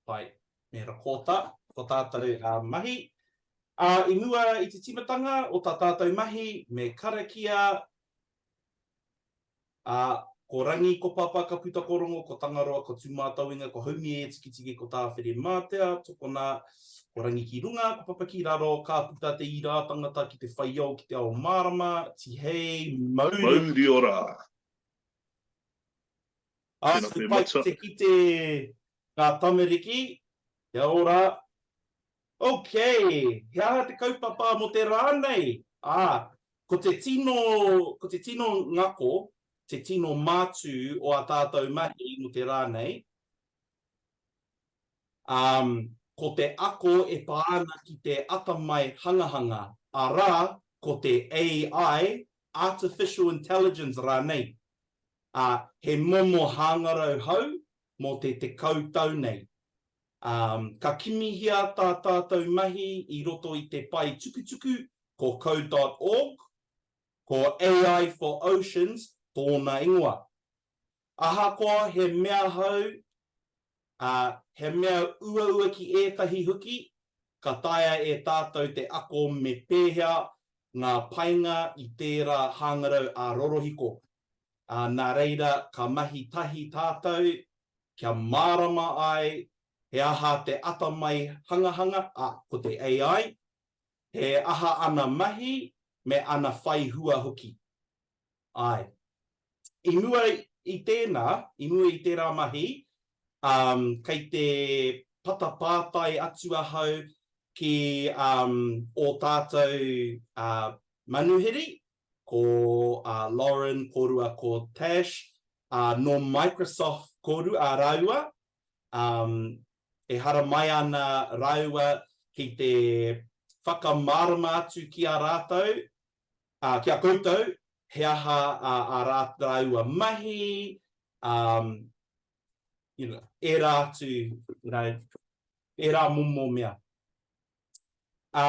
Pai, me rakōta ko tātou mahi. Ā, i mua i te tīmatanga o tā tātou mahi, me karakia, ā, ko Rangi, ko Papa, ka puta ko Rongo, ko Tangaroa, ko Tūmātauenga, ko Haumie-e-Tikitiki, ko Tāwhirimātea, tokona, ko Rangi ki runga, ko Papa ki raro, ka puta te irā tangata ki te whai ao, ki te ao mārama, tihei, mauri. Mauri ora! Ā, te pai ki te kite ngā tamariki, kia ora. Ok, he aha te kaupapa mō te rā nei? Ā, ko te tino, ko te tino ngako, te tino mātū o ā tātou mahi mō te rā nei, ā, ko te ako e pā ana ki te atamai hangahanga, arā, ko te AI, Artificial Intelligence rānei. ā, he momo hangarau hou mō te 10 tau nei. Ā, ka kimihia tā tātou mahi i roto i te pae tukutuku ko code dot org, ko AI for Oceans tōna ingoa. Ahakoa he mea hou, ā, he mea uaua ki ētahi hoki, ka taea e tātou te ako me pēhea ngā painga i tērā hangarau ā-rorohiko. Ā, nā reira ka mahi tahi tātou kia mārama ai he aha te atamai hangahanga, ā, ko te AI, he aha ana mahi me ana whaihua hoki. Āe. I mua i tēnā, i mua i tērā mahi, um, kei te patapātai atu ahau ki um, ō tātou uh, manuhiri, ko uh, Lauren kōrua ko Tash, uh, nō Microsoft kōrua, uh, rāua, um, e haramai ana rāua ki te whakamārama atu ki a rātou, Ā, ki a koutou, he aha ā rāua mahi, ā, you know, ērā atu, you know, ērā momo mea. Ā,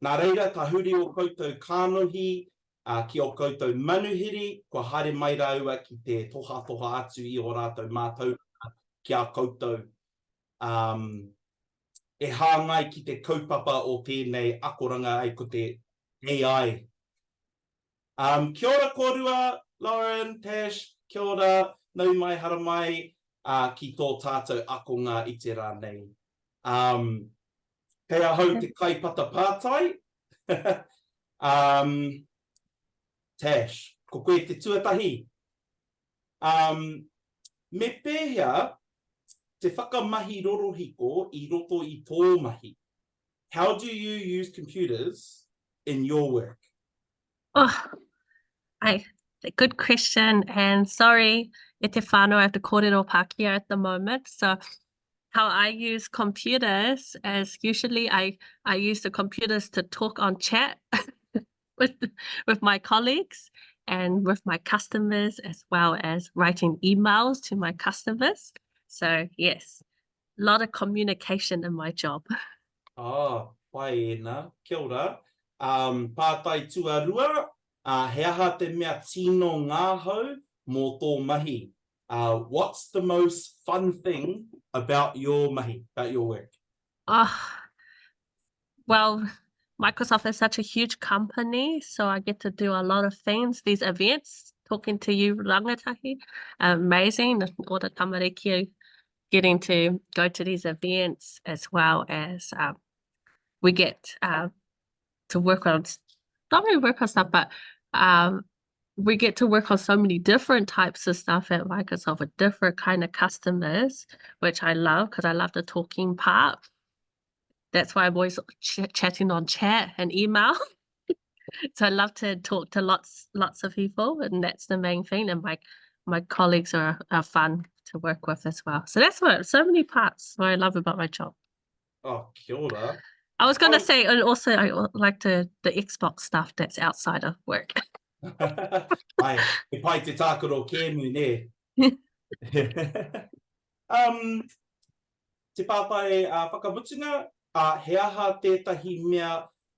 nā reira ka huri ō koutou kānohi, ā, ki ō koutou manuhiri, kua haere mai rāua ki te tohatoha atu i ō rātou mātauranga ki a koutou, ā, e hāngai ki te kaupapa o tēnei akoranga ai ko te AI. Um, kia ora kōrua, Lauren, Tash, kia ora, nau mai, haramai, uh, ki tō tātou akonga i te rā nei. Um, kei ahau te kai patapātai. um, Tash, ko koe te tuatahi. Um, me pēhea te whakamahi rorohiko i roto i tō mahi? How do you use computers in your work? Oh, I, good question. And sorry, e te whānau, I have to kōrero Pākehā at the moment. So how I use computers is usually I, I use the computers to talk on chat with, with my colleagues and with my customers, as well as writing emails to my customers. So yes, a lot of communication in my job. Ah, pai ēnā. Kia ora. Um, pātai tuarua, uh, he aha te mea tino ngahau mō tō mahi? Uh, what's the most fun thing about your mahi, about your work? Oh, well, Microsoft is such a huge company, so I get to do a lot of things, these events, talking to you rangatahi, amazing, all the tamariki getting to go to these events as well as um, we get uh, to work on, not really work on stuff, but um, we get to work on so many different types of stuff at Microsoft with different kind of customers, which I love because I love the talking part. That's why I'm always ch chatting on chat and email. so I love to talk to lots lots of people, and that's the main thing. And my my colleagues are, are fun to work with as well. So that's what so many parts what I love about my job. Oh, kia ora. I was gonna oh. say, and also I like to the Xbox stuff that's outside of work. Ai, he pai te tākaro kēmu, nē? um, te pātai uh, whakamutunga, uh, he aha tētahi mea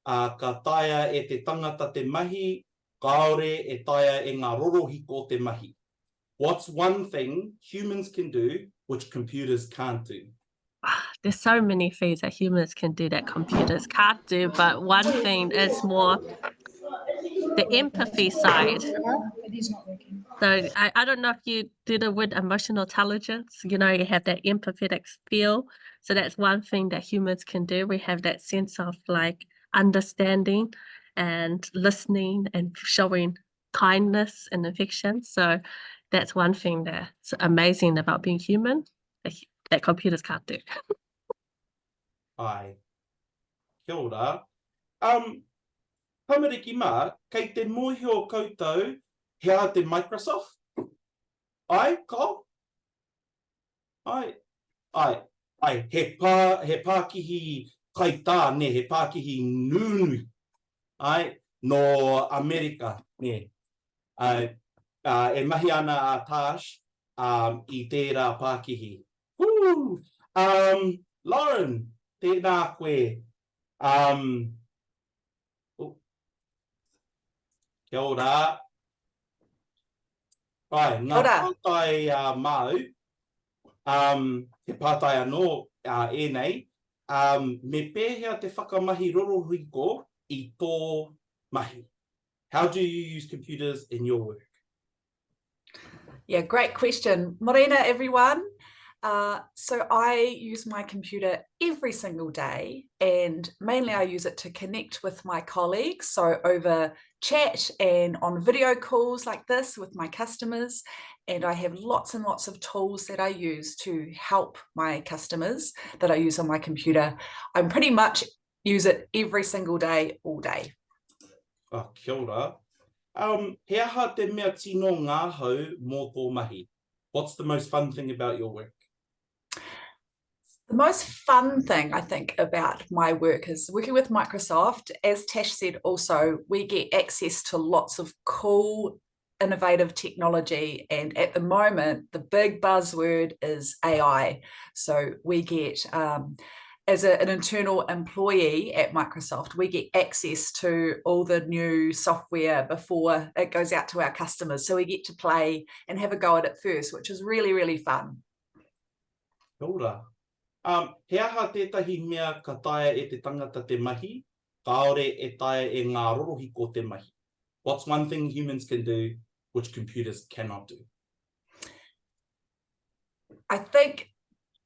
uh, ka taea e te tangata te mahi, kāore e taea e ngā rorohiko te mahi? What's one thing humans can do which computers can't do? There's so many things that humans can do that computers can't do, but one thing is more the empathy side. So I, I don't know if you do the word emotional intelligence, you know, you have that empathetic feel. So that's one thing that humans can do. We have that sense of like understanding and listening and showing kindness and affection. So that's one thing that's amazing about being human that, that computers can't do. Ai. Kia ora. Um, tamariki mā, kei te mōhio koutou he aha te Microsoft? Ai, kao? Ai, ai, ai, he pā, he pākihi kaitā, nē, he pākihi nunui, ai, nō Amerika, nē. Ai, ā, e mahi ana a Tash, ā, i tērā pākihi. Whoo! Um, Lauren, tēnā koe. Um, oh. Kia ora. Ai, ngā pātai uh, māu, um, he pātai anō uh, ēnei, um, me pēhea te whakamahi rorohiko i tō mahi? How do you use computers in your work? Yeah, great question. Morena, everyone. Uh, so I use my computer every single day, and mainly I use it to connect with my colleagues. So over chat and on video calls like this with my customers. And I have lots and lots of tools that I use to help my customers that I use on my computer. I'm pretty much use it every single day, all day. Oh, kia ora. Um, he aha te mea tino ngahau mō tō mahi? What's the most fun thing about your work? The most fun thing I think about my work is working with Microsoft. As Tash said, also, we get access to lots of cool, innovative technology. And at the moment, the big buzzword is AI. So we get, um, as a, an internal employee at Microsoft, we get access to all the new software before it goes out to our customers. So we get to play and have a go at it first, which is really, really fun. Kia ora. Um, he aha tētahi mea ka taea e te tangata te mahi, kāore e taea e ngā rorohiko te mahi? What's one thing humans can do which computers cannot do? I think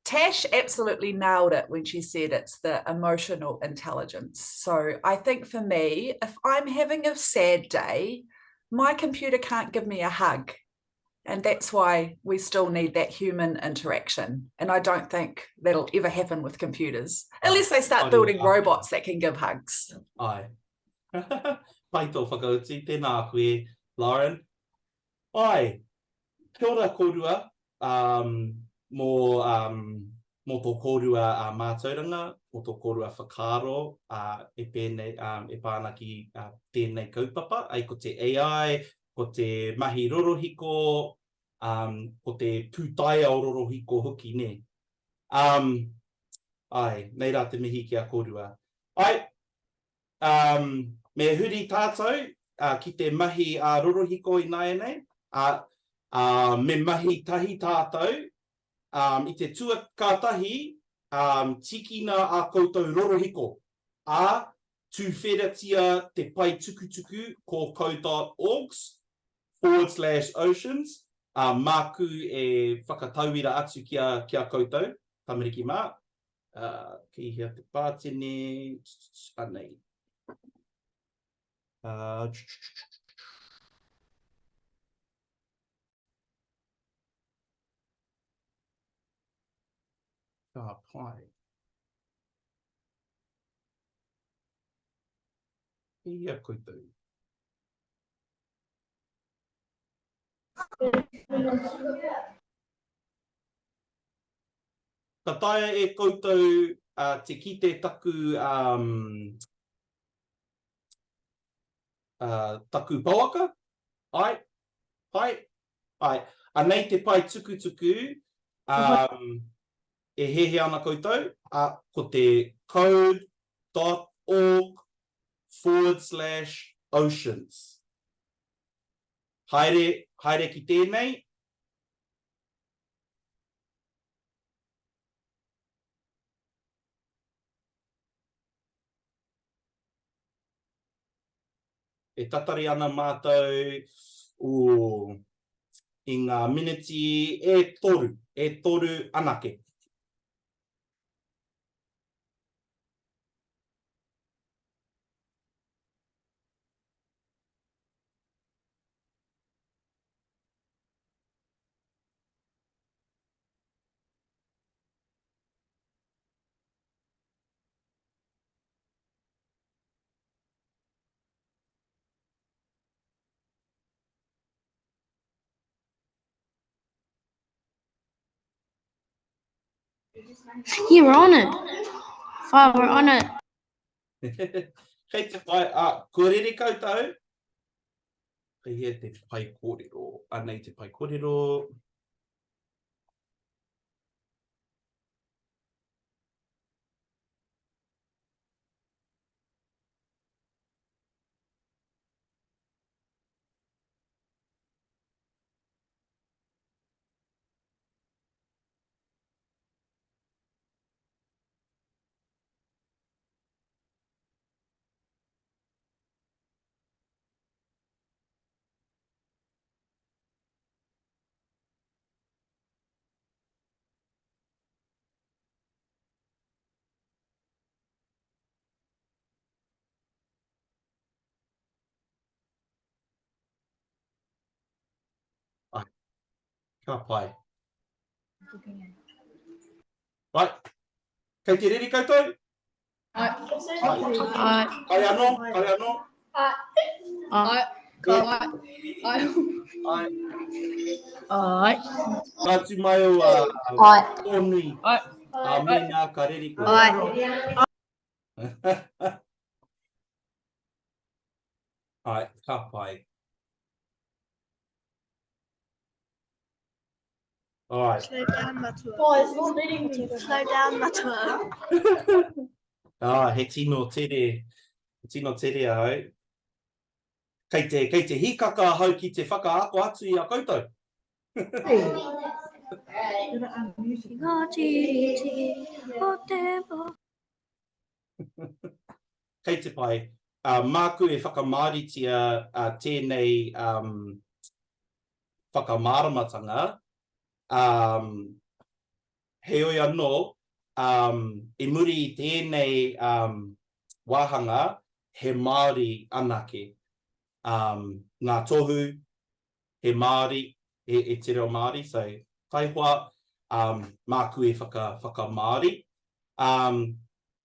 Tash absolutely nailed it when she said it's the emotional intelligence. So I think for me, if I'm having a sad day, my computer can't give me a hug. And that's why we still need that human interaction. And I don't think that'll ever happen with computers, unless they start building robots that can give hugs. Aye. Pai tō whakautu, tēnā koe, Lauren. Aye, kia ora kōrua um, mō, um, mō tō kōrua uh, mātauranga, mō tō kōrua whakaaro uh, e, pēnei, um, e pā ana ki uh, tēnei kaupapa, ai ko te AI, ko te mahi rorohiko, um, ko te pūtaiao rorohiko hoki, nē. Um, ai, nei rā te mihi ki a kōrua. Ai, Um, me huri tātou uh, ki te mahi ā-rorohiko ināianei, ā, ā, me mahi tahi tātou, um, i te tua kātahi, um, tīkina ā koutou rorohiko, ā, tūwheratia te pae tukutuku ko co.orgs forward slash oceans, ā, māku e whakatauira atu ki a, ki a koutou, tamariki mā. Uh, kei hea te pātene, anei. Uh, ka pai. Kei hea koutou? Ka taea e koutou te kite taku taku pouaka? Ae? Pai? Ae. Anei te pae tukutuku e hēhē ana koutou, ko te code dot org forward slash oceans. Haere, haere ki tēnei. E tatari ana mātou ooh, i ngā miniti e toru, e toru anake. Yeah, we're on it. Wha, we're on it. Kei te pai, a, kua rere koutou? Kei hea te pai kōrero? Anei te pai kōrero. Ai. Ka pai. Right. Kei te reri koutou? Ai. Ai. Kai anō, kai anō. Ai. Ai. Ai. Ai. Ai. Ka tū mai o uh, Ai. Tōnui. Ai. A mēnā ka reri koe. Ai. Ai, ka pai. Alright. Slow down, Matua. Oh, it's not letting me. Slow down, Matua. Ah, he tino tere, he tino tere ahau. Kei te, kei te hīkaka ahau ki te whakaako atu i a koutou. Ngā tiriti o te wā. Kei te pai. Uh, māku e whakamāoritia uh, tēnei um, whakamāramatanga, um, heoi anō, um, i muri i tēnei um, wāhanga, he Māori anake um, ngā tohu, he Māori, he, he te reo Māori, so taihoa, um, māku e whaka, whakamāori. Um,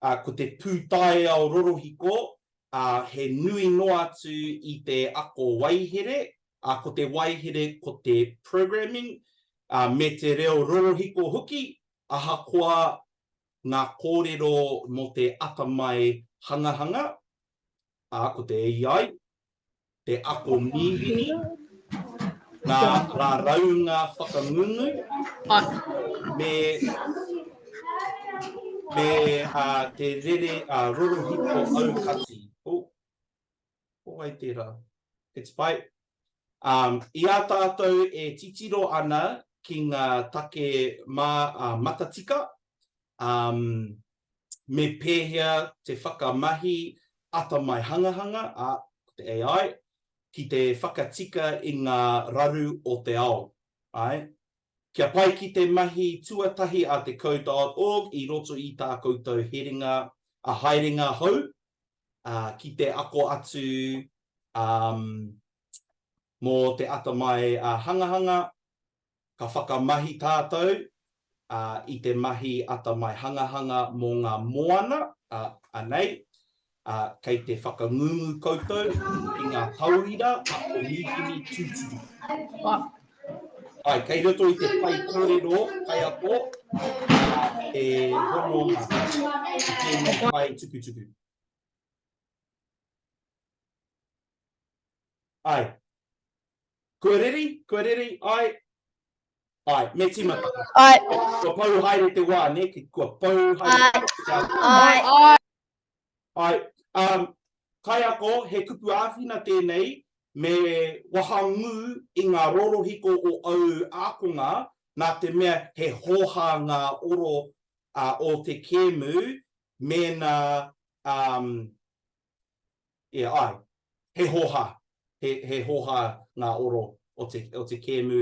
ā, ko te pūtaiao rorohiko, ā, he nui noa atu i te ako waihere, ā, ko te waihere ko te programming, ā, me te reo rorohiko hoki, ahakoa ngā kōrero mō te atamai hangahanga, ā, ko te AI, te ako mīhini, ngā raraunga whakangungu, me, me te rere rorohiko aukati. Oh, ko wai tērā? It's pai. Um, i a tātou e titiro ana ki ngā take mā, uh, matatika, um, me pēhea te whakamahi atamai hangahanga, ā, ko te AI, ki te whakatika i ngā raru o te ao. Āe. Kia pai ki te mahi tuatahi a te code.org i roto i tā koutou herenga, a haerenga hou, ā, ki te ako atu, ā, mō te atamai hangahanga, Ka whakamahi tātou i te mahi atamai hangahanga mō ngā moana, ā, anei, ā, kei te whakangungu koutou i ngā tauira ako mīhini tūturu. Āe, kei roto i te pae kōrero kaiako, ā, te hononga ki tēnei pae tukutuku. Āe. Kua reri? Kua reri? Ai? Ai, me tīmata. Ai. Kua pau haere te wā, ne? Kua pau haere te wā. Ai. Ai. Ai. Um, kaiako, he kupu āwhina tēnei, me wahangū i ngā rorohiko o au ākonga, nā te mea he hōhā ngā oro uh, o te kēmu, mēnā, um, yeah, ai. He hōhā, he, he hōhā ngā oro o te, o te kēmu,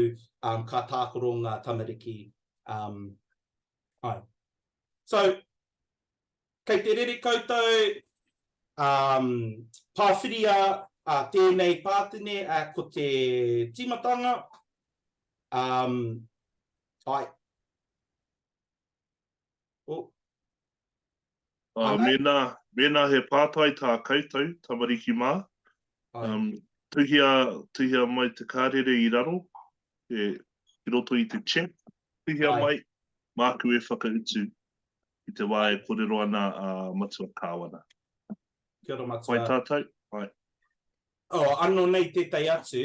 um, ka tākaro ngā tamariki. Um, ai. So, kei te rere koutou, um, pāwhiria uh, tēnei pātene, uh, ko te tīmatanga, um, ai. Oh. Uh, mēnā, mēnā he pātai tā koutou, tamariki mā, um, tuhia, tuhia mai te kārere i raro, e, ki roto i te chat, tuhia Ai. mai, māku e whakautu i te wā e kōrero ana a Matua Kāwana. Kia ora, Matua. Pai tātou, pai. Oh, anō nei tētahi atu,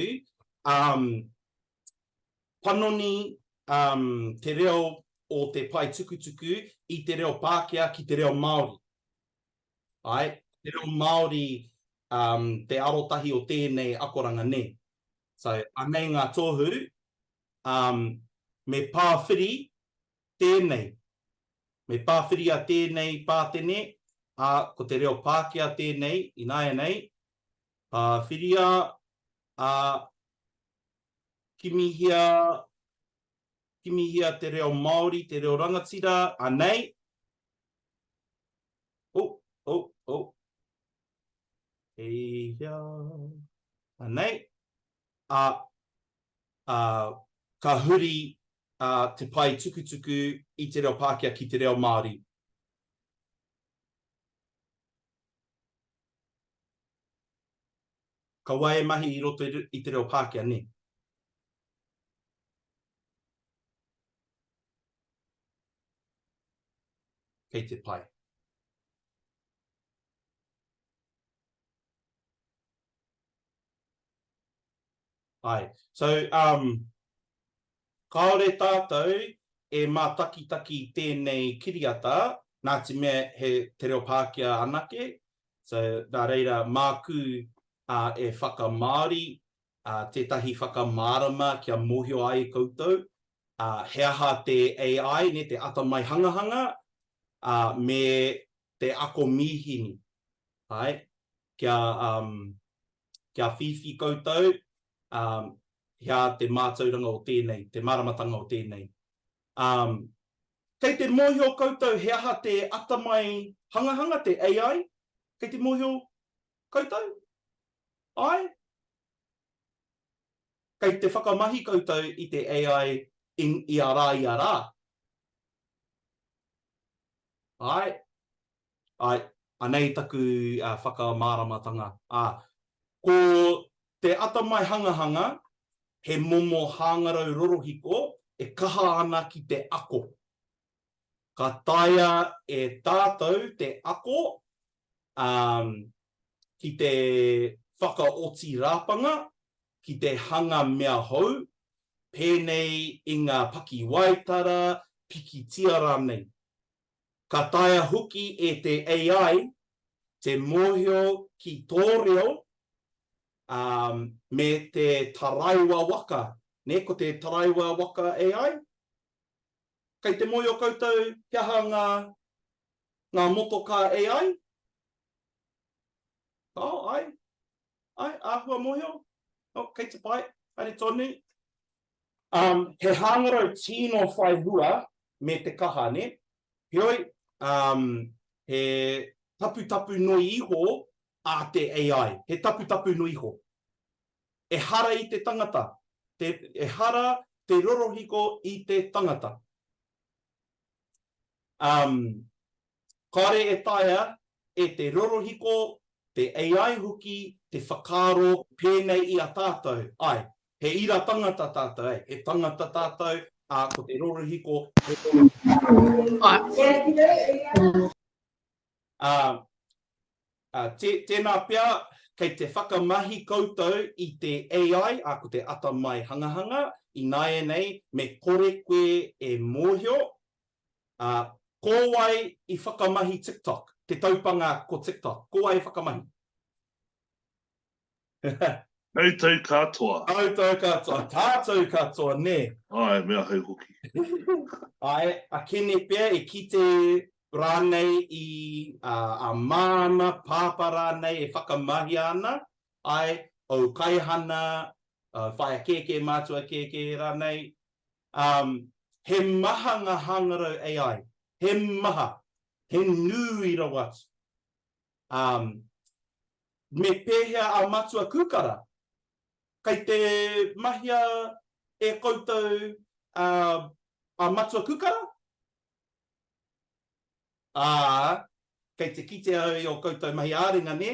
um, Panoni um, te reo o te pae tukutuku i te reo Pākehā ki te reo Māori. Āe, te reo Māori um, te arotahi o tēnei akoranga nē. So, anei ngā tohu, um, me pāwhiri tēnei. Me pāwhiria tēnei pātene, ā, ko te reo Pākehā tēnei, ināianei, pāwhiria, ā, Kimihia, kimihia te reo Māori, te reo rangatira, anei. Oh, oh, oh. Kei hea. Anei. A, a, ka huri a, te pae tukutuku i te reo Pākehā ki te reo Māori. Kaua e mahi i roto i te reo Pākehā, nē? Kei te pai. Āe. So, um, kāore tātou e mātakitaki tēnei kiriata, nā te mea he te reo Pākehā anake, So, nā reira, māku e whakamāori tētahi whakamārama kia mōhio ai koutou he aha te AI, nē, te atamai hangahanga, me te ako mīhini, āe, kia, kia whiwhi koutou he aha te mātauranga o tēnei, te māramatanga o tēnei. Kei te mōhio koutou he aha te atamai hangahanga, te AI? Kei te mōhio koutou? Āe? Kei te whakamahi koutou i te AI i ia rā ia rā? Āe? Āe, anei taku whakamāramatanga. Ā, ko te atamai hangahanga he momo hāngarau rorohiko e kaha ana ki te ako. Ka taea e tātou te ako, ā, ki te whakaoti rāpanga, ki te hanga mea hou, pēnei i ngā pakiwaitara, pikitia rānei. Ka taea hoki e te AI te mōhio ki tō reo, ā, me te taraiwa waka, nē, ko te taraiwa waka AI? Kei te mōhio koutou he aha ngā, ngā motokā AI? Oh, āe, āe, āhua mōhio? Oh, kei te pai, haere tonu. Um, he hangarau tino whai hua me te kaha, ne? Heoi, um, he taputapu noi iho a te AI. He taputapu noi iho. Ehara i te tangata. Te, ehara te rorohiko i te tangata. Um, Kāore e taea e te rorohiko, te AI hoki, te whakaaro pēnei i a tātou. Āe, he ira tangata tātou, ē, he tangata tātou, ā, ko te rorohiko he rorohiko. Āe. Ā, ā, tē, tēnā pea, kei te whakamahi koutou i te AI, ā, ko te atamai hangahanga, ināianei, me kore koe e mōhio, Ā, ko wai i whakamahi TikTok? Te taupanga ko TikTok. Ko wai i whakamahi? Koutou katoa. Koutou katoa. Tātou katoa, nē? Āe, me ahau hoki. Āe, a Kene pea e kite rānei i a, a māna, pāpā rānei e whakamahia ana. Āe, ōu kaihana, ōu whaea kēkē, mātua kēkē rānei. Um, he maha ngā hangarau AI. He maha. He nui rawa atu. Um, me pēhea a Matua Kūkara? Kei te mahia e koutou uh, a Matua Kūkara? Ā, kei te kite au i ō koutou mahi ā-ringa, nē?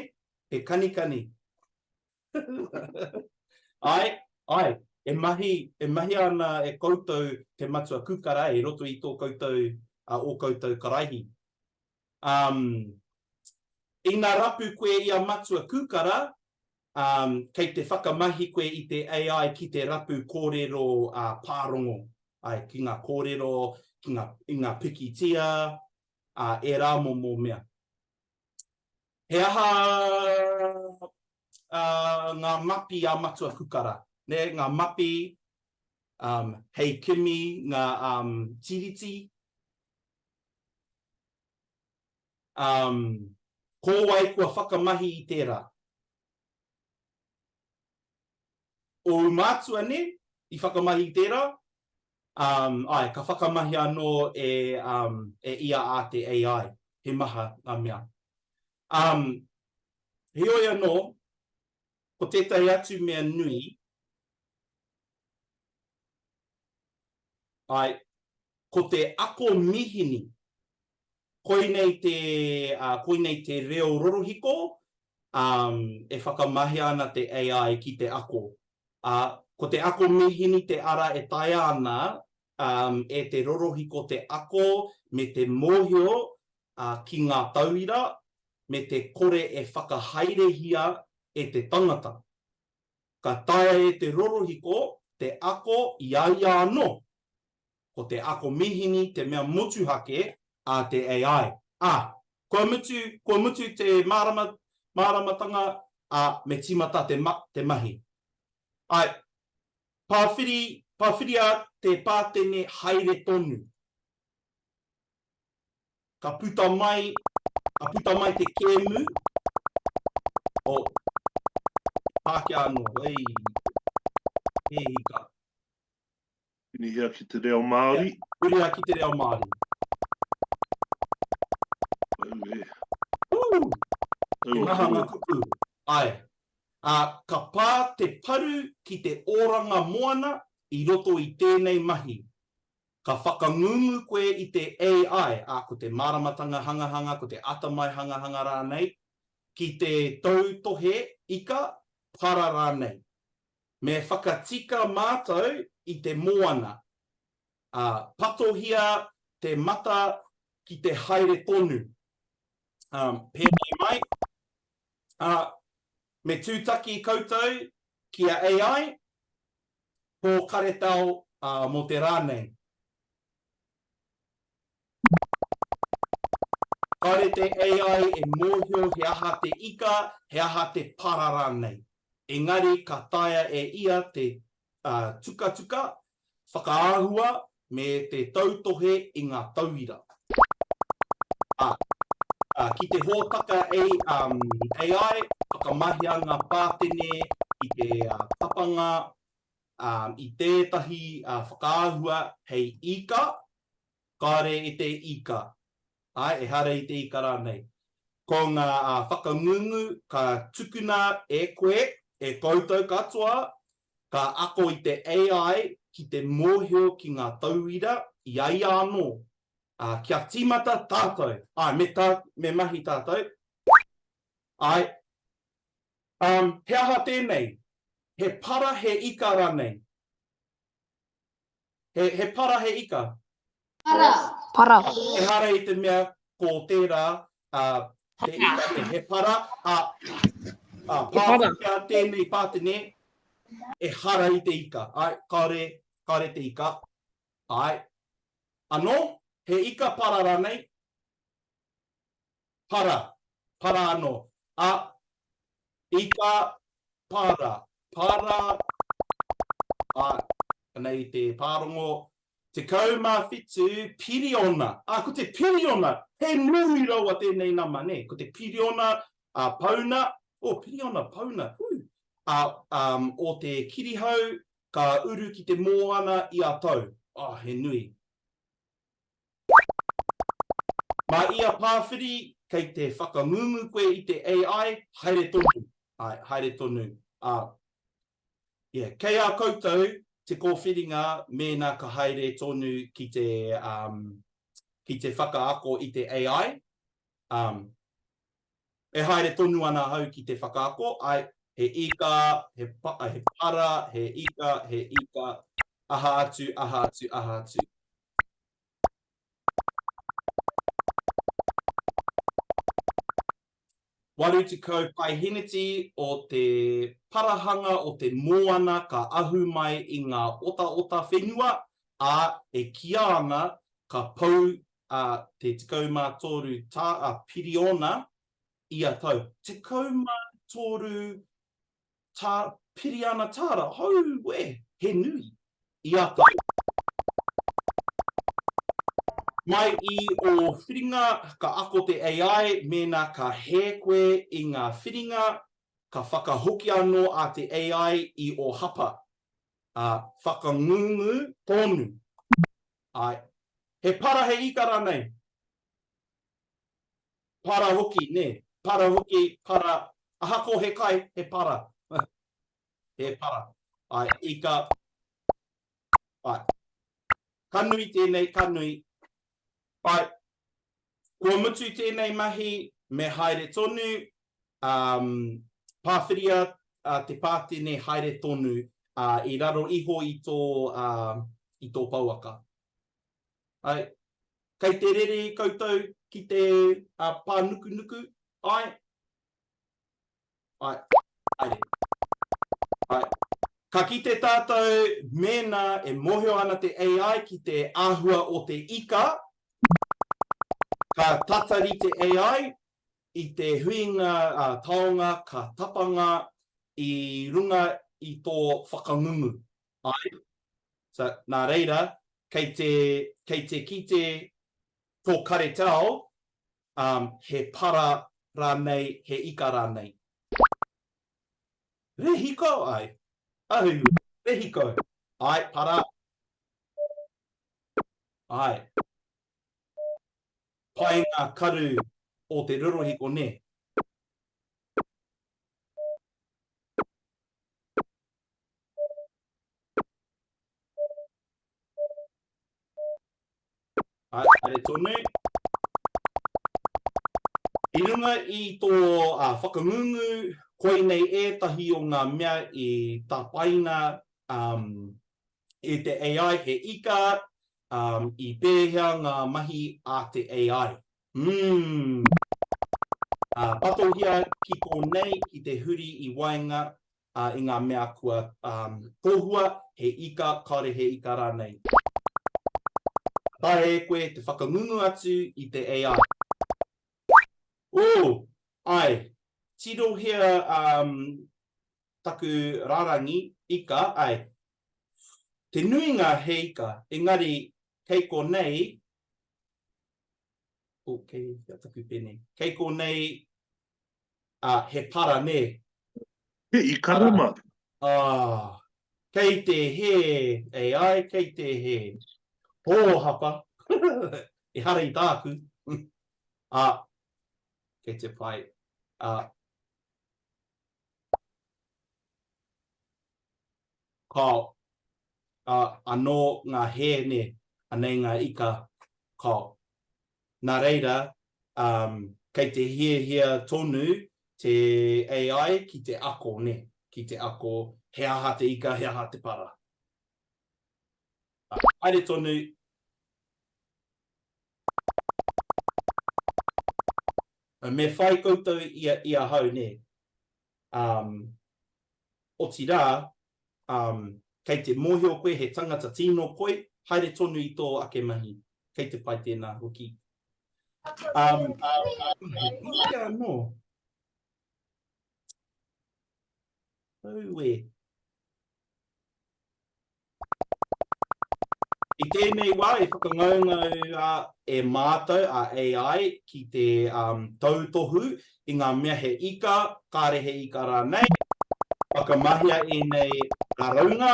He kanikani. Āe, āe, e mahi, e mahia ana e koutou te matua kūkara i roto i tō koutou, ā, ō koutou karaihi. Um, ina rapu koe i a matua kūkara, um, kei te whakamahi koe i te AI ki te rapu kōrero uh, pārongo, ai, ki ngā kōrero, ki ngā, i ngā pikitia, ā, ērā momo mea. He aha uh, ngā mapi a Matua Kukara? Ne, ngā mapi um, hei kimi ngā um, tiriti. Um, ko wai kua whakamahi i tērā? Ōu mātua, nē, i whakamahi i tērā? Um, āe, ka whakamahi anō e, um, e ia a te AI. He maha ngā mea. Um, heoi anō, ko tētahi atu mea nui, āe, ko te ako mihini. Koinei te, uh, koinei te reo rorohiko, um, e whakamahia ana te AI ki te ako. Ā, ko te ako mīhini te ara e taea ana um, e te rorohiko te ako me te mōhio uh, ki ngā tauira me te kore e whakahaerehia e te tangata. Ka taea e te rorohiko te ako i a ia anō. Ko te ako mīhini te mea motuhake a te AI. Ā, kua mutu, kua mutu te mārama, māramatanga, ā, me tīmata te, te mahi. Āe, pāwhiri, pāwhiria te pātene haere tonu. Ka puta mai, ka puta mai te kēmu o Pākehā anō, ei, he hika. Hurihia ki te reo Māori. Hurihia ki te reo Māori. Auē. Ū! He maha ngā kupu. Āe. Ā, ka pā te paru ki te oranga moana i roto i tēnei mahi. Ka whakangungu koe i te AI, ā, ko te māramatanga hangahanga, ko te atamai hangahanga rānei, ki te tautohe ika, para rānei. Me whakatika mātou i te moana, ā, patohia te mata ki te haere tonu. Ā, pēnei mai, ā, me tūtaki koutou ki a AI, pō karetao, ā, mō te rā nei. Kāore te AI e mōhio he aha te ika, he aha te para rānei. Engari ka taea e ia te tukatuka, whakaahua me te tautohe i ngā tauira. Ā, ki te hōtaka AI, whakamahia ngā pātene i te tapanga i tētahi whakaahua hei ika, Kāore i te ika. Āe, ehara i te ika rānei. Ko ngā whakangungu ka tukuna e koe, e koutou katoa, ka ako i te AI ki te mōhio ki ngā tauira i a ia anō. Ā, kia tīmata tātou. Āe, me tā, me mahi tātou. Āe. Um, he aha tēnei? He para, he ika rānei? He, he para, he ika. Para. Para. Ehara i te mea ko tērā, ā, te ika, te he para, ā, ā, pāwhitia tēnei pātene, ehara i te ika. Āe, kāore, kāore te ika. Āe. Anō, he ika para rānei? Para, para anō. A, ika, para, para, a, anei te pārongo, 17 piriona. A, ko te piriona, he nui rawa tēnei nama, nē? Ko te piriona, a, pauna, Oh, piriona pauna, hū! Ā, um, o te kirihau ka uru ki te moana i a tau. Oh, he nui. Mā ia pāwhiri, kei te whakangungu koe i te AI, haere tonu. Āe, haere tonu. Ā, yeah, kei a koutou te kōwhiringa mēnā ka haere tonu ki te, um, ki te whakaako i te AI. Um, e haere tonu ana ahau ki te whakaako, āe, he ika, he, pa, he para, he ika, he ika, aha atu, aha atu, aha atu. 80 paeheneti o te parahanga o te moana ka ahu mai i ngā otaota whenua, ā, e kīia ana ka pau te 13 piriona ia tau. 13 Tā piriana tāra, hauwe, he nui, i a tau. Mai i ō whiringa, ka ako te AI mēnā ka hē koe i ngā whiringa, ka whakahoki anō a te AI i ō hapa, ā, whakangungu tonu. Āe. He para he ika rānei? Para hoki, nē. Para hoki, para, ahako he kai, he para. He para. Āe, ika. Āe. Ka nui tēnei, ka nui. Āe. Kua mutu tēnei mahi, me haere tonu, um, pāwhiria uh, te pātene haere tonu uh, i raro iho i tō, uh, i tō pouaka. Āe. Kei te rere koutou ki te pānukunuku? Āe. Āe. Haere. Āe. Ka kite tātou mēnā e mōhio ana te AI ki te āhua o te ika, ka tatari te AI i te huinga taonga ka tapanga i runga i tō whakangungu. Āe. So, nā reira, kei te, kei te kite tō karetao, um, he para rānei, he ika rānei. Rehiko, ai. Ahu, rehiko. Ai, para. Ai. Pai ngā karu o te rorohiko, nē? Āe, haere tonu. I runga i tō whakangungu, koinei ētahi o ngā mea i tapaina e te AI, he ika, i pēhea ngā mahi a te AI. Umm. Patohia ki konei ki te huri i waenga ā, i ngā mea kua tohua, he ika, kāore he ika rānei. Ka taea e koe te whakangungu atu i te AI. Ooh! Āe, tirohia taku rārangi ika, āe, te nuinga he ika, engari kei konei, oh, kei hea taku pene, kei konei Ā, he para, nē? He ika rama. Ā, kei te hē, AI, kei te hē. Pōhapa, ehara i tāku. Ā, kei te pai. Ā, kao. Ā, anō ngā hē, nē, anei ngā ika, kao. Nā reira, um, kei te hiahia tonu te AI ki te ako, nē, ki te ako he aha te ika, he aha te para. Haere tonu. Me whai koutou i, i ahau, nē. Um, otirā, um, kei te mōhio koe he tangata tīno koe, haere tonu i tō ake mahi. Kei te pai tēnā hoki. Um, he pūtea anō. Aue. I tēnei wā e whakangaungaua e mātou a AI ki te tautohu i ngā mea he ika, kāre he ika rānei. Whakamahia ēnei raraunga,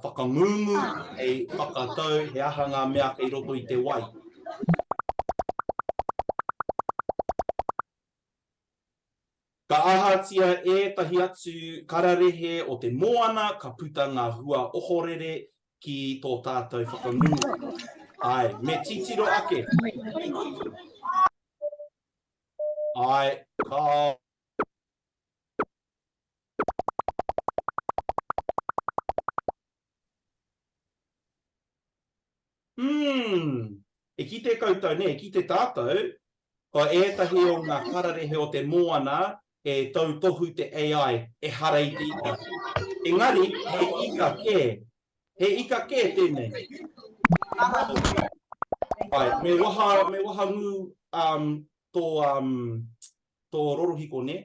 whakangungu hei whakatau he aha ngā mea kei roto i te wai. Ka ahatia ētahi atu kararehe o te moana ka puta ngā hua ohorere ki tō tātou whakangungu. Āe, me titiro ake. Āe, ka. Umm! E kite koutou, nē, e kite tātou, ko ētahi o ngā kararehe o te moana e tautohu te AI, ehara i te ika. Engari, he ika kē. He ika kē tēnei. Āe, me waha, me wahangū um, tō, um, tō rorohiko, nē?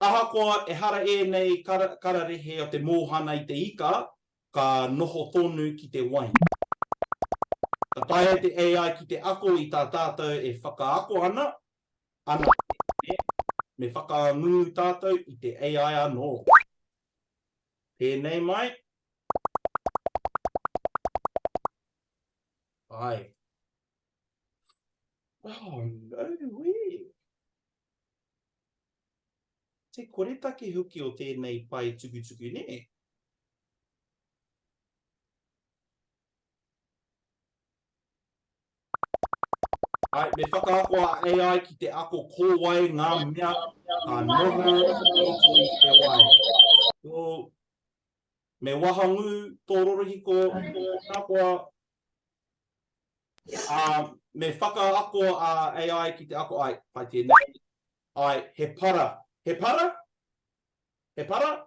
Ahakoa ehara ēnei kararehe o te mōhana i te ika, ka noho tonu ki te wai. Ka taea te AI ki te ako i tā tātou e whakaako ana, ana, me whakangungu tātou i te AI anō. Pēnei mai. Āe. Oh, no way! Te koretake hoki o tēnei pae tukutuku nē? Ai, me whakaako a AI ki te ako ko wai ngā mea ka noho i roto i te wai. So, me wahangū tō rorohiko, nā koa, ā, me whakaako a AI ki te ako, ai, pai tēnei, ai, he para. He para? He para?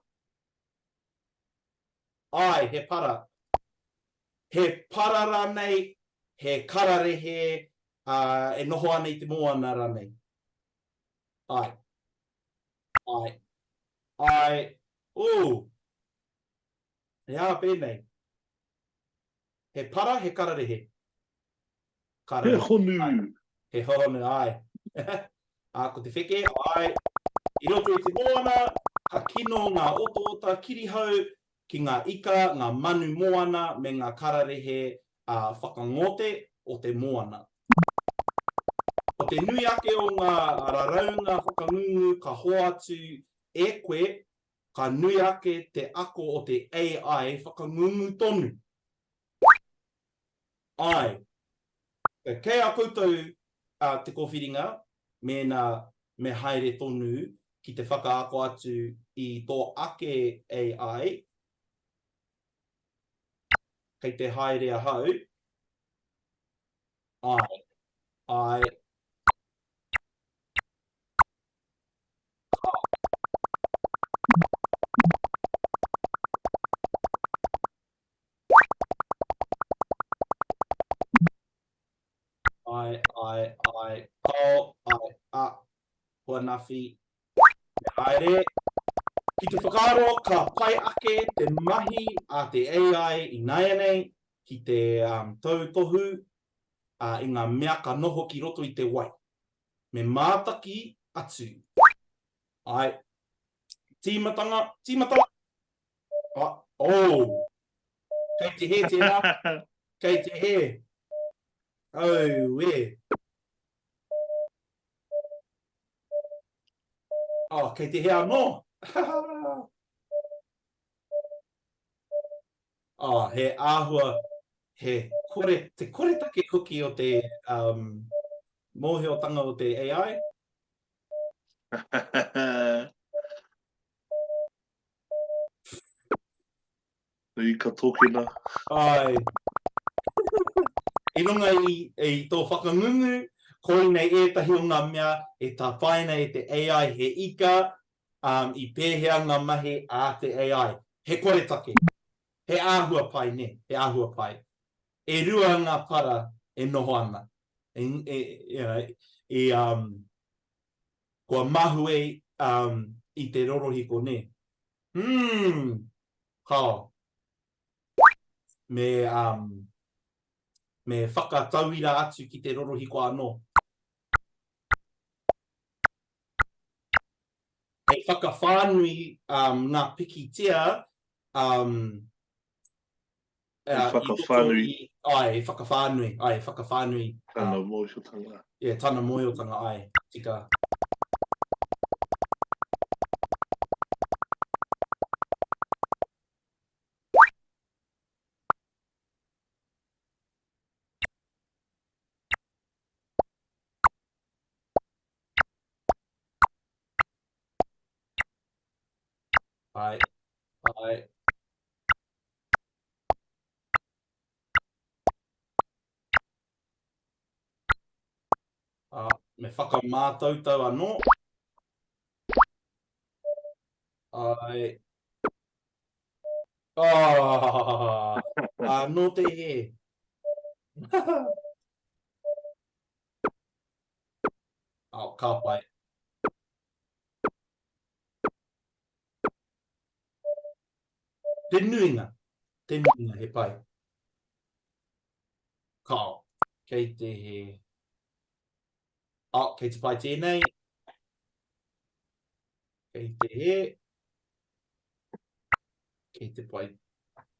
Ai, he para. He para rānei, he kararehe, ā, e noho ana i te moana rānei. Ai. Ai. Ai. Ooh! He aha pēnei? He para, he kararehe. Kararehe. He honu. He honu, āe. Ā, ko te wheke, āe. I roto i te moana, ka kino ngā otaota kirihau ki ngā ika, ngā manu moana me ngā kararehe whakangote o te moana. Ko te nui ake o ngā raraunga whakangungu ka hoatu e koe Ka nui ake te ako o te AI whakangungu tonu. Āe. Kei a koutou te kōwhiringa mēnā me haere tonu ki te whakaako atu i tō ake AI. Kei te haere ahau. Āe. Āe. Ai, ai, ai, kao, ai, a, huanawhi, me haere. Ki te whakaaro ka pai ake te mahi a te AI ināianei ki te um, tautohu uh, i ngā mea ka noho ki roto i te wai. Me mātaki atu. Āe. Tīmatanga, tīmatanga! Ah, oh! Kei te hē tērā. Kei te hē. Auē. Oh, kei te hē anō. Oh, he āhua, he kore, te koretake hoki o te um, mōhiotanga o te AI. I ka tokena. Ai. I runga i, i tō whakangungu, koinei ētahi o ngā mea e tāpaina e te AI he ika, um, i pēhea ngā mahi a te AI. He koretake. He āhua pai, nē, he āhua pai. E rua ngā para e noho ana. E, e, you know, i, um, kua mahue um, i te rorohiko, nē. Hmm, kao. Me, um, me whakatauira atu ki te rorohiko anō. Hei whakawhānui um, ngā pikitia um, Hei whakawhānui. Āe, hei whakawhānui, āe, whakawhānui. Tana mōhiotanga. Yeah, tana mōhiotanga, āe, tika. Āe, āe. Ā, me whakamātautau anō. Āe. Ah, anō te hē. Oh, ka pai. Te nuinga, te nuinga he pai. Kao, kei te he. Oh, kei te pai tēnei. Kei te he. Kei te pai.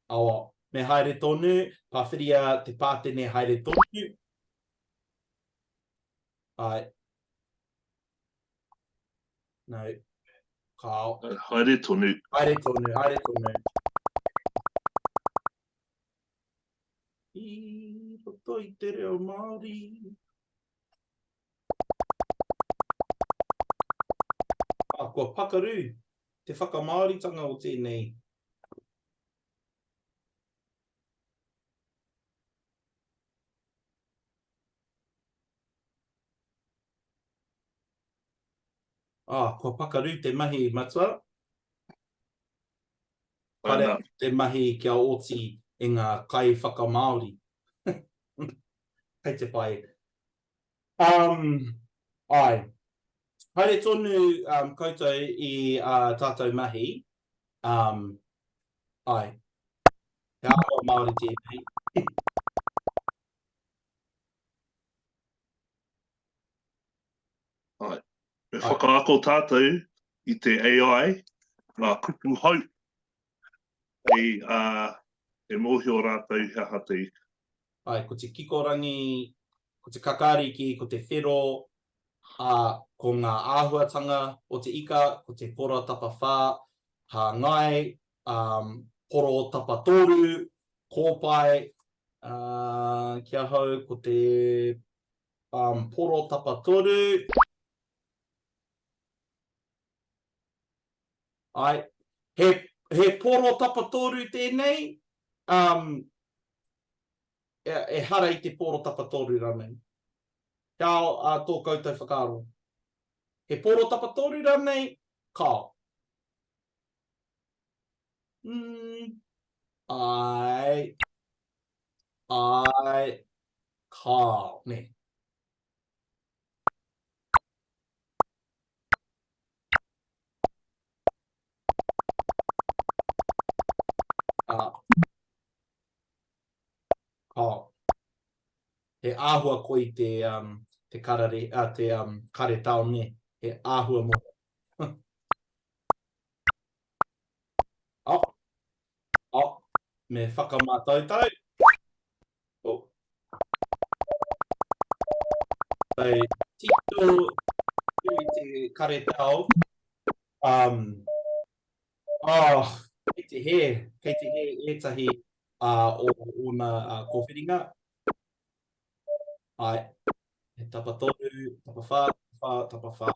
Oh, me haere tonu, pāwhiria te pātene haere tonu. Ai. No. Kao. Haere tonu. Haere tonu, haere tonu. I roto i te reo Māori. Ah, kua pakaru te whakamāoritanga o tēnei. Ah, kua pakaru te mahi, Matua. Kare te mahi kia oti e ngā kaiwhakamāori. Kei te pai. Um, āe. Haere tonu um, koutou i ā tātou mahi. Um, āe. He āhua Māori tēnei. Āe. Me whakaako tātou i te AI ngā kupu hou hei ā, e mōhio rātou he aha te ika. Āe, ko te kikorangi, ko te kakariki, ko te whero, ā, ko ngā āhuatanga o te ika, ko te pora tapawhā, hāngai, ā, poro tapatoru, kōpae, ā, ki ahau ko te Um, poro tapatoru. Ai, he, he poro tapatoru tēnei, um, e, e hara i te poro tapatoru ranei. Kia ao a tō koutou whakaaro. He poro tapatoru ranei? Kao. Mm, ai, ai, kao, nē. Ah, kao. He āhua koi te, um, te karare, uh, te um, karetao, nē. He āhua mō. Oh. Oh. Me whakamātautau. Oh. So, tito i te karetao. Um, oh, kei te hē, kei te hē ētahi uh, o ōna uh, kōwhiringa. Ai, he tapatoru, tapawhā, tapawhā, tapawhā.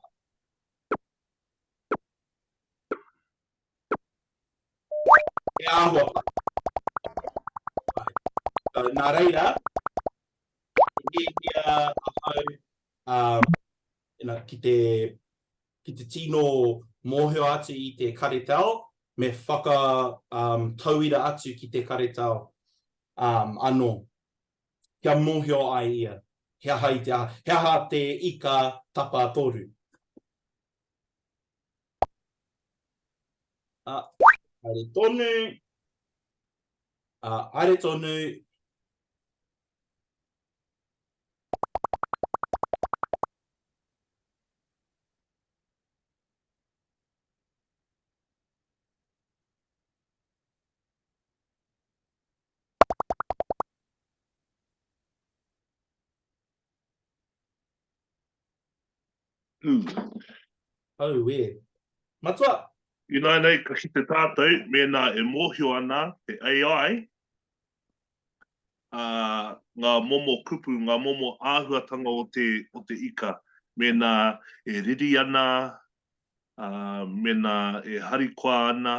He āhua pai. So, nā reira, i hiahia ahau um, you know, ki te, ki te tino mōhio atu i te karetao, me whaka um, tauira atu ki te karetao um, anō. Kia mōhio ai ia, he aha i te aha, he aha te ika tapatoru. Ah, haere tonu. Ā, haere tonu. Auē. Matua! Ināianei ka kite tātou mēnā e mōhio ana te AI ā, ngā momo kupu, ngā momo āhuatanga o te, o te ika, mēnā e riri ana, ā, mēnā e harikoa ana,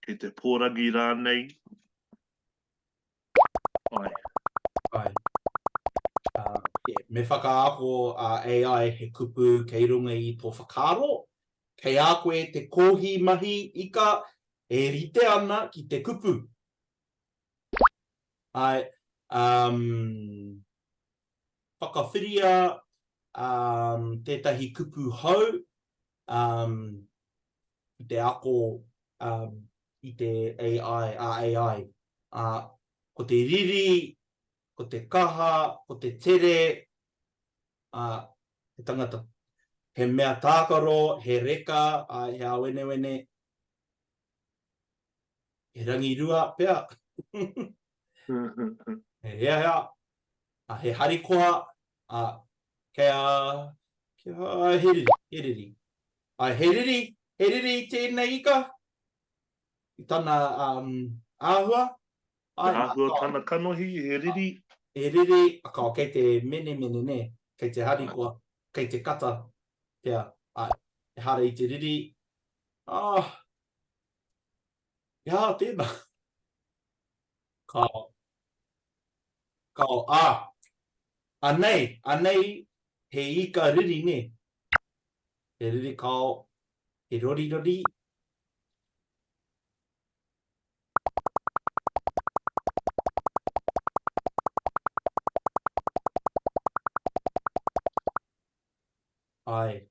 kei te pōrangi rānei. Ai. Ai. Uh, yeah. Me whakaako a AI he kupu kei runga i tō whakaaro, kei a koe te kōhi mahi ika e rite ana ki te kupu. Ai, um, whakawhiria um, tētahi kupu hou um, ki te ako um, i te AI, a AI. Ā, ko te riri, ko te kaha, ko te tere, ā, he tangata, he mea tākaro, he reka, ā, he āwenewene, he rangirua pea, he heahea, ā, he harikoa, ā, kei a, kei a, he riri, he riri. Ā, he riri, he riri tēnei ika i tana um, āhua. Ai, Te āhua tana kanohi, he riri. He riri, kao, kei te menemene, nē, kei te harikoa, kei te kata pea, ai, ehara i te riri. Ah, he aha tēnā? Kao, kao, ah, anei, anei, he ika riri, nē? He riri kao, he rorirori. Ai.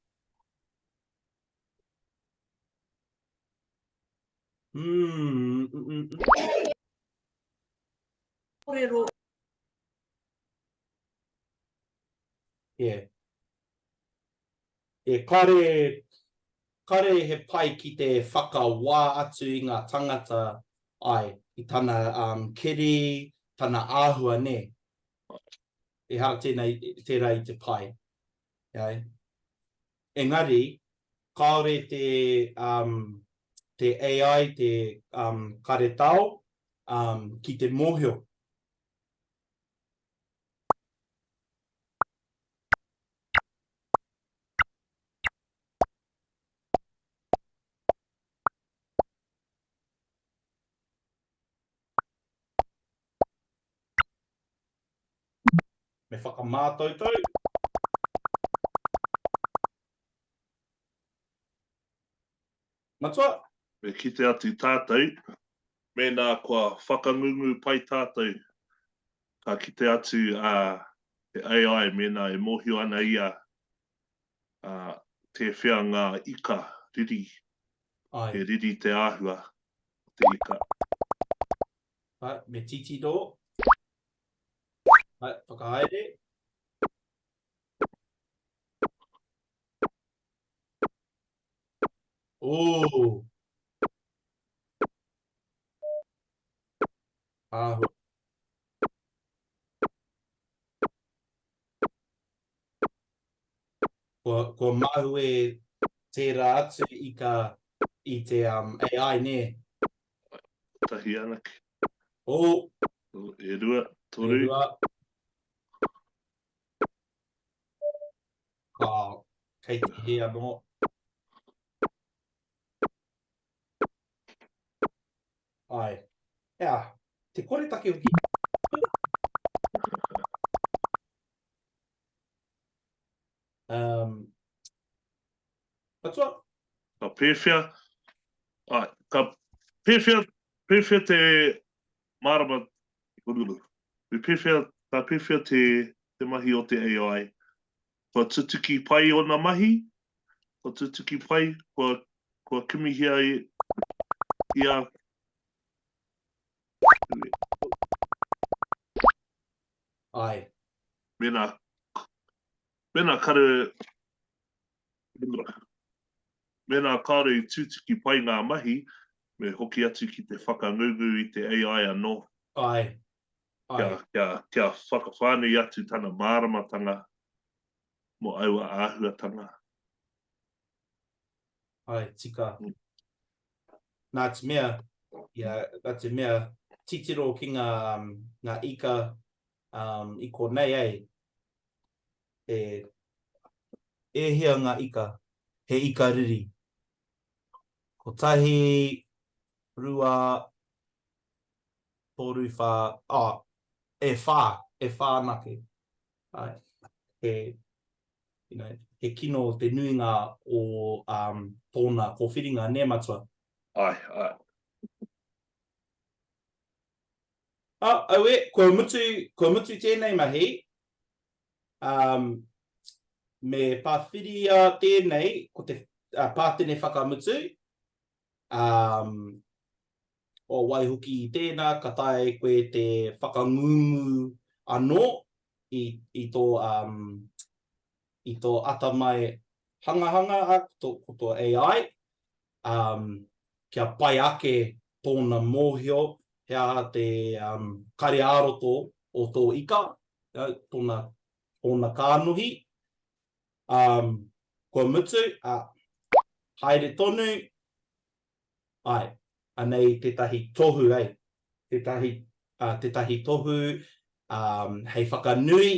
Mm, mm, mm. mm. Kōrero. Yeah. E kare, kare he pai ki te whakawā atu i ngā tangata, ai, i tana um, kiri, tana āhua, nē. Ehara tēnei, tērā i te pai. Ai. Engari, kāore te, um, te AI, te um, karetao, um, ki te mōhio. Me whakamātautau. Matua? Me kite atu tātou, mēnā kua whakangungu pai tātou, ka kite atu a te AI mēnā e mōhio ana ia ā, tēwhea ngā ika riri, Ai. he riri te āhua o te ika. Ai, me titiro. Ai, whakahaere. Ooh! Āhua. Kua, kua mahue tērā atu i ka, i te um, AI, nē? Kotahi anake. Oh! E rua, toru. E rua. Ka, kei te hē anō. Ai. Ea, te koretake hoki. Um, Matua? Ka pēwhea, ai, ka pēwhea, pēwhea te mārama, me pēwhea, ka pēwhea te, te mahi o te AI? Kua tutuki pai ōna mahi? Kua tutuki pai? Kua, kua kimihia ia? Āe. Mēnā, mēnā kare, mēnā kāore i tutuki pai ngā mahi, me hoki atu ki te whakangungu i te AI anō. Āe. Āe. Kia, kia, kia whakawhānui atu tana māramatanga mō aua āhuatanga. Āe, tika. Nā te mea, ia, nā te mea, titiro ki ngā, um, ngā ika um, i konei ei, e, e hia ngā ika, he ika riri. Kotahi, rua, toru, whā, oh, e whā, e whā anake. Āe, he, you know, he kino te nuinga o um, tōna kōwhiringa, nē matua? Āe, āe. Ah, aue, kua mutu, kua mutu tēnei mahi. Um, me pāwhiria tēnei, ko te uh, pātene whakamutu. Um, o waihoki i tēnā, ka taea e koe te whakangungu anō i, i tō, um, i tō atamai hangahanga, a, ko tō, ko tō AI, um, kia pai ake tōna mōhio he aha te um, kare ā-roto o tō ika, tōna, tōna kānohi, um, kua mutu, a, haere tonu, Āe, anei tētahi tohu, ei, tētahi, ā, tētahi tohu, ā, hei whakanui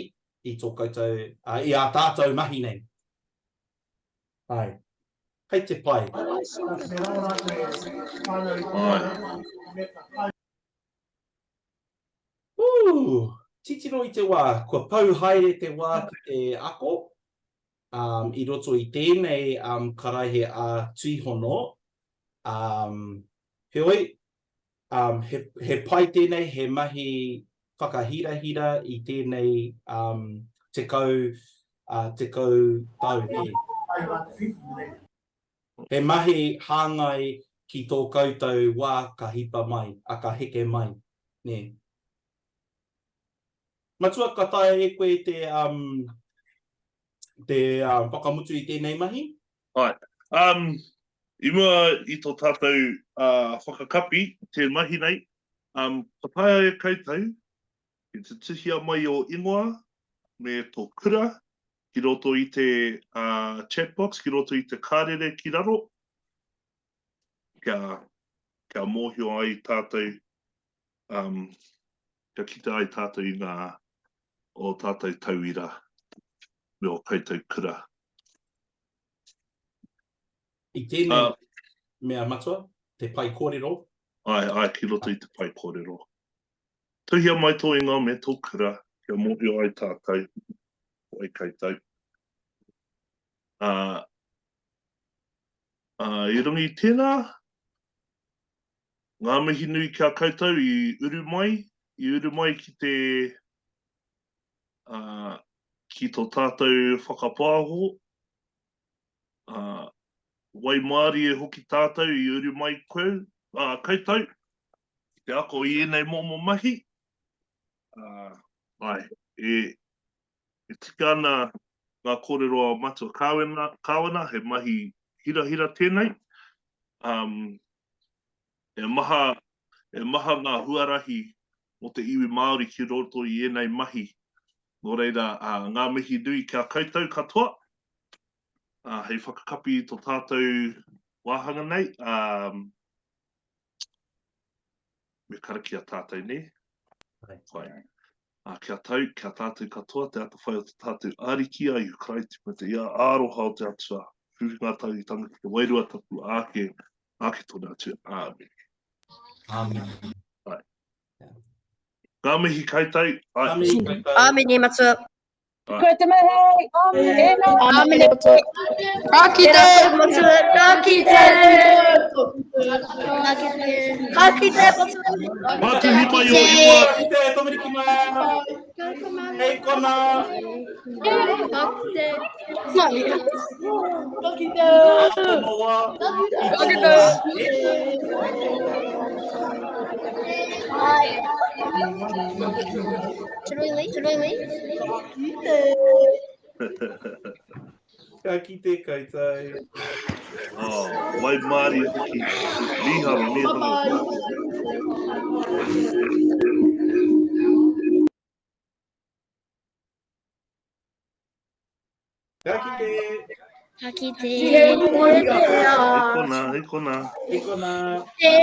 i tō koutou, ā, i ā tātou mahi nei. Āe, kei te pai. Āe. Ū! Titiro i te wā, kua pau haere te wā ki te ako, um, i roto i tēnei um, karaehe ā-tuihono, um, heoi, um, he, he pai tēnei, he mahi whakahirahira i tēnei um, tekau, uh, tekau tau, nē. He mahi hāngai ki tō koutou wā ka hipa mai, a ka heke mai, nē. Matua, ka taea e koe te, um, te um, whakamutu i tēnei mahi? Āe. Um, i mua i tō tātou uh, whakakapi te mahi nei, um, ka taea e koutou ki te tuhia mai ō ingoa me tō kura ki roto i te uh, chat box, ki roto i te karere ki raro, kia, kia mōhio ai tātou um, kia kite ai tātou i ngā o tātou tauira me o koutou kura. I tēnei uh, mea matua, te pae kōrero. Ai, ai, ki roto i te pae kōrero. Tuhia mai tō ingoa me tō kura, kia mōhio ai tātou, ko ai koutou. Uh, uh, I runga i tēnā, Ngā mihi nui ki a koutou i uru mai, i uru mai ki te, ā, ki tō tātou whakapāho, ā, waimārie hoki tātou i uru mai koe, ā, koutou, ki te ako i ēnei momo mahi, ā, āe, e, e tika ana ngā kōrero a Matua Kāwena, Kāwana, he mahi hirahira tēnei, ā, E maha, e maha ngā huarahi mō te iwi Māori ki roto i ēnei mahi. Nō reira, ngā mihi nui ki a koutou katoa, hei whakakapi i tō tātou wāhanga nei, me karakia tātou, nē? Pai. Ā, kia tau, kia tātou katoa te atawhai o te tātou Ariki a Ihu Karaiti me te ia aroha o te Atua, whiwhinga tangitanga ki te Wairua Tapu āke, āke tonu atu. Āmine. Āmine. Āe. Ngā mihi koutou. Āe. Ngā mihi koutou. Āmine, matua. Āe. Koe te mihi. Āmine. Āmine. Ka kite. Matua. Ka kite. Ka kite. Ka kite. Pātuhi mai o ingoa. Ka kite, tamariki mā. Hei kona. Ka kite. Ka kite. Tonoa. I tonoa. Should we leave? Should we leave? Ka kite koutou. Oh, waimārie hoki. Mīharo, mīharo. Ka kite. Ka kite. Hei kona, hei kona. Hei kona. Te.